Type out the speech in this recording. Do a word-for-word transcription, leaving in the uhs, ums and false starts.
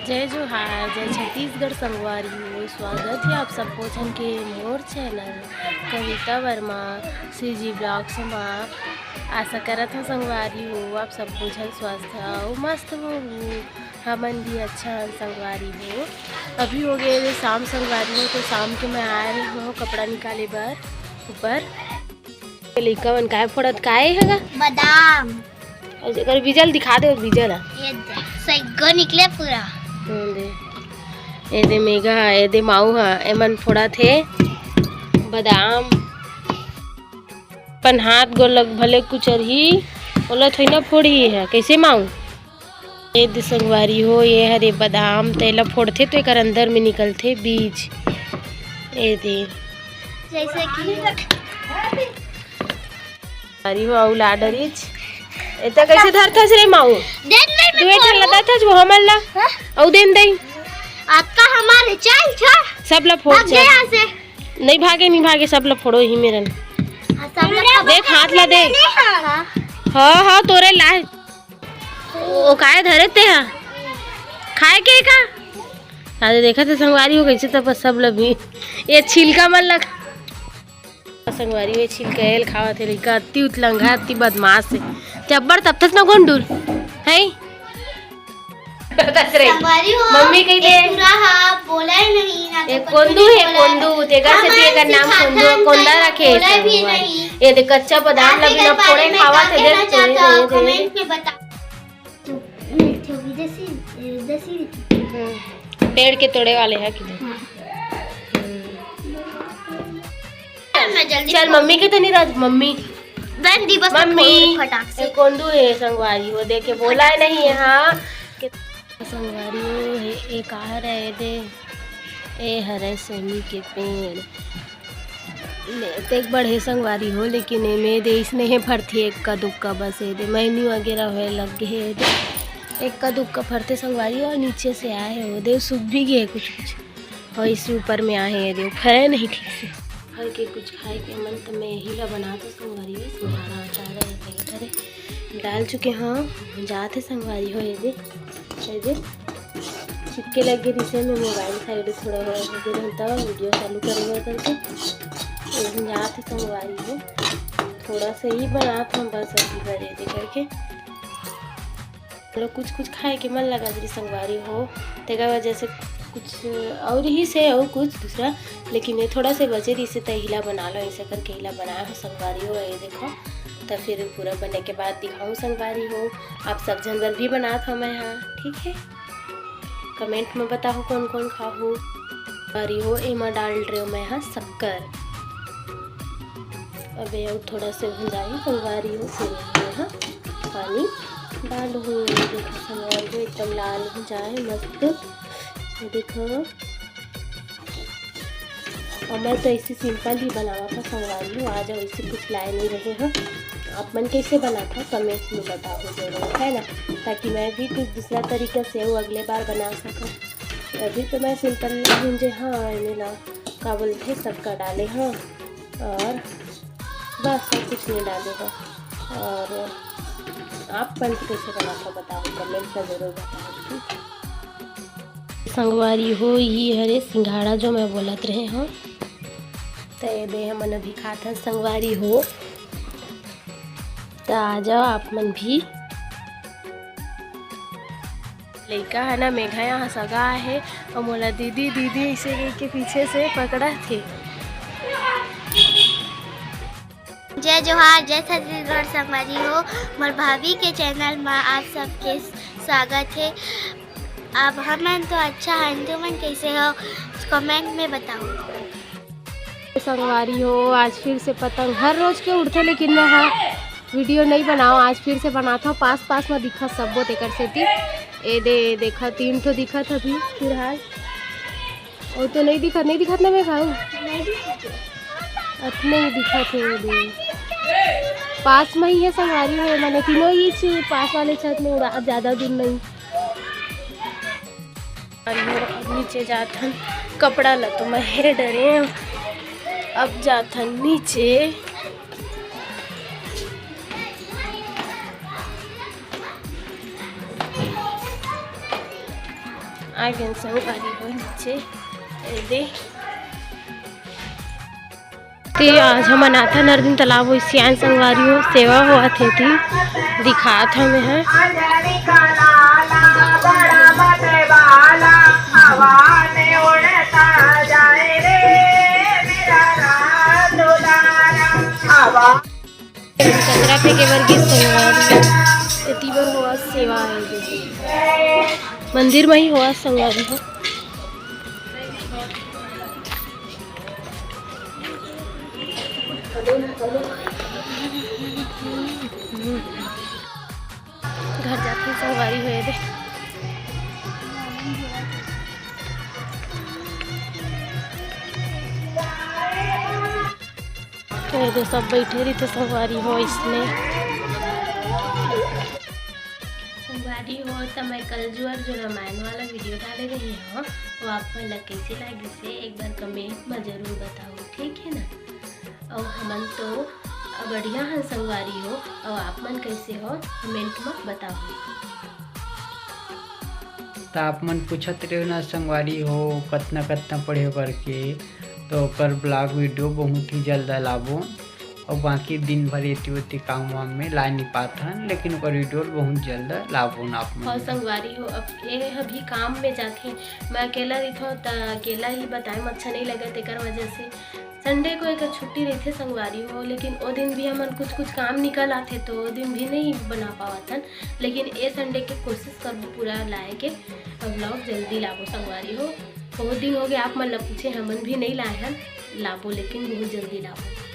जय जोहार, जय छत्तीसगढ़ संगवारी हो। स्वागत हे आप सबो झन के मोर चैनल कविता वर्मा सीजी ब्लॉग्स मा। आशा करत हव संगवारी हो आप सबो झन स्वस्थ अउ मस्त होहू। हमन भी अच्छा हन संगवारी हो। अभी हो गए हे शाम संगवारी हो, तो शाम के मैं आए रहे हव कपड़ा निकाले बर ऊपर। लइका मन काय फोड़त, काय हे गा? बादाम। अउ एकर बीजल दिखा दे, बीजल ह। ये दे, सैगो निकले पूरा। हम्म, दे। ए दे मेघा ह, ए दे माऊ ह, एमन फोड़त हे बादाम। अपन हाथ गोड़ लग भले कुचरही, ओला थोड़ी ना फोड़ही ह, कैसे माऊ? ए दे संगवारी हो, ये हरे बादाम, तेला फोड़थे तो एकर अंदर में निकलथे बीज। ए दे। जैसे कि अरे हो, अउ ला डरिच। एता कैसे धरथस रे माऊ? देख ले, मैं दू एक ठन ला धरथस, वो हमन ला। हाँ? अउ देन दई। आपका हमारे, चल, छोड़। सब ला फोड़, भाग जा चल। यहाँ से। नहीं भागे, नहीं भागे, सब ला फोड़ो ही मेरन। हाँ, सब ला देख, हाथ ला देख। हाँ। हाँ, हाँ, तोरे ला। ओ, काय धरे ते हा? खाए के का? अरे देखा थे संगवारी हो, कैसे तब सब ला भी ये छिलका मन ला खा-, संगवारी हो, छिलका एल खावत हे लइका, अति उतलंघा, अति बदमाश हे। ते अब्बड़ तपथस ना गोंडुल, हैं? तस रे। संगवारी हो, मम्मी कही दे। पूरा हा बोला ही नहीं, ना तो एक कुछ कोंदू भी हे, बोला कोंदू, है। तेकर से हम तेकर नाम सिखाथन, कोंदू, कोंदा कहीं रखे हे बोला भी संगवारी। नहीं। ये देख, कच्चा बादाम ला भी ना फोड़े खावत हे, देख, तो ये दे, ये दे। कमेंट में बता। तो, नहीं, तो विदेशी, ए, देसी। हम्म। पेड़ के तोड़े वाले हैं किधर? हाँ। हम्म। मैं जल्दी चल, मम्मी के तो नहीं राज, मम्मी। बहन दिवस में मम्मी, फोड़ फटाक से। ए, कोंदू हे संगवारी हो, देखे बोला है नहीं, हाँ। के-, संगवारी हो, ए, ए का हरे, ए दे, ए हरे सेमी के पेड़। ले, तेक बड़े संगवारी हो, लेकिन एमे दे इसने हे फरथे एक्का दुक्का बस, ए दे मैनी वगैरह होए लग गे हे, ए दे एक्का दुक्का फरथे संगवारी हो, अउ नीचे से आए हे, ओ दे सूख भी गे हे कुछ कुछ, अउ इसे ऊपर में आए हे, ए दे फरे नहीं ठीक से। फर के कुछ खाए के मन त मैं यही ला बनात हूँ संगवारी हो, सिंघाड़ा अचार है, यही करे डाल चुके हव, जात हे संगवारी हो, ए दे, ए दे। चिपके लग गे रिसे में मोबाइल साइड थोड़ा बड़ा हो गे रहता, वीडियो चालू करे बर करके। लेकिन जात हे संगवारी हो, थोड़ा सा ही बनात हन बस अभी भर ए दे करके। थोड़ा कुछ कुछ खाए के मन लगा रही संगवारी हो, तेकर वजह से कुछ और ही से और कुछ दूसरा, लेकिन ये थोड़ा से बचे रही से त हिला बना लो, ऐसे करके हिला बनाए हव संगवारी हो। ये देखो, त फिर पूरा बने के बाद दिखाऊँ संगवारी हो, आप सब झन बर भी बनात हव मैं हा, ठीक है। कमेंट में बताओ कौन कौन खाहू। संगवारी हो, एमा डाल रहे हो मैं हा शक्कर। अबे अउ थोड़ा से भुंजाही संगवारी हो, फिर मैं हा पानी डालहूँ। देखो संगवारी हो, एकदम लाल हो जाए मस्त। ये देखो, अउ मैं तो ऐसे सिंपल ही बनावा था संगवारी हो, आज ऐसे कुछ लाए नहीं रहे हो। आप मन कैसे बनात हव कमेंट में बताओ जरूर, है ना, ताकि मैं भी कुछ दूसरा तरीका से वो अगले बार बना सकूँ। अभी तो मैं सिंपल भूंजे, हाँ, एमे ला का बोलथे, शक्कर डाले, हाँ, और बस और कुछ नहीं डाले, हाँ। और आप मन कैसे बनात हव बताओ, कमेंट में जरूर बताओ, ठीक? संगवारी हो, ये हरे सिंघाड़ा जो मैं बोलत रहे हव, त ये दे हमन अभी खात हन संगवारी हो, त आ जाओ आप मन भी। लइका है ना, मेघा यहाँ सगा आहे, अउ मोला दीदी, दीदी ऐसे कह के पीछे से पकड़ा थे। जय जोहार, जय छत्तीसगढ़ संगवारी हो, मोर भाभी के चैनल मा आप सबके स्वागत है। अब हमन तो अच्छा हन, तुमन कैसे हो? कमेंट में बताओ। संगवारी हो, आज फिर से पतंग हर रोज के उड़थे, लेकिन मैं हा वीडियो नहीं बनाओ, आज फिर से बनात हव। पास पास में दिखत सब्बो तेकर सेती। ए दे, देखा, तीन ठो दिखत अभी फिलहाल। और तो नहीं दिखत, नहीं दिखत ना मैं खाऊ। अतने ही दिखत हे ए दे। पास में ही है संगवारी हो, मैंने तीनों ही ची-, पास वाले छत में उड़ा, ज्यादा दूर नहीं। अब नीचे जाथन, कपड़ा ला तो मैं हेर डरे हव। अब जाथन नीचे। आ गेन संगवारी हो नीचे, ए दे। ते आज हमन आथन हर दिन तालाब, वइसे आन संगवारी हो, सेवा होवत हे ती, दिखात हमें ह। कचरा फेंके बर गिस संगवारी, एती बर होवत सेवा आए दे। मंदिर म ही होवत संगवारी हो। घर जाथे संगवारी हो, ए दे। तो ये दे सब बैठे रहिथे संगवारी हो इसने। संगवारी हो, त मैं कल जुआर जो रामायण वाला वीडियो डाले रहे हो, वो आप मन ला कैसे लागिस हे, एक बार कमेंट में जरूर बताओ, ठीक है ना? और हमन तो बढ़िया हन संगवारी हो, और आप मन कैसे हो, कमेंट में बताओ। त आप मन पूछत रहे ना संगवारी हो, कतना कतना पढ़े हो करके, तो ओकर ब्लॉग वीडियो बहुत ही जल्द लाबो। और बाकी दिन भर एती ओती काम वाम में ला नहीं पाथन, लेकिन ओकर वीडियो बहुत जल्द लाबो ना आप मन। और संगवारी हो, अब ये अभी काम में जाथे, मैं अकेला रहिथों त अकेला ही बताए में अच्छा नहीं लगे, तेकर वजह से संडे को एक छुट्टी रहिथे संगवारी हो, लेकिन ओ दिन भी हमन कुछ कुछ काम निकल आथे तो ओ दिन भी नहीं बना पावत हन। लेकिन ए संडे के कोशिश करबो पूरा लाए के, ब्लॉग जल्दी लाबो संगवारी हो। बहुत दिन हो गए आप मन ला पूछे, हमन भी नहीं लाए हन, लाबो लेकिन बहुत जल्दी लाबो।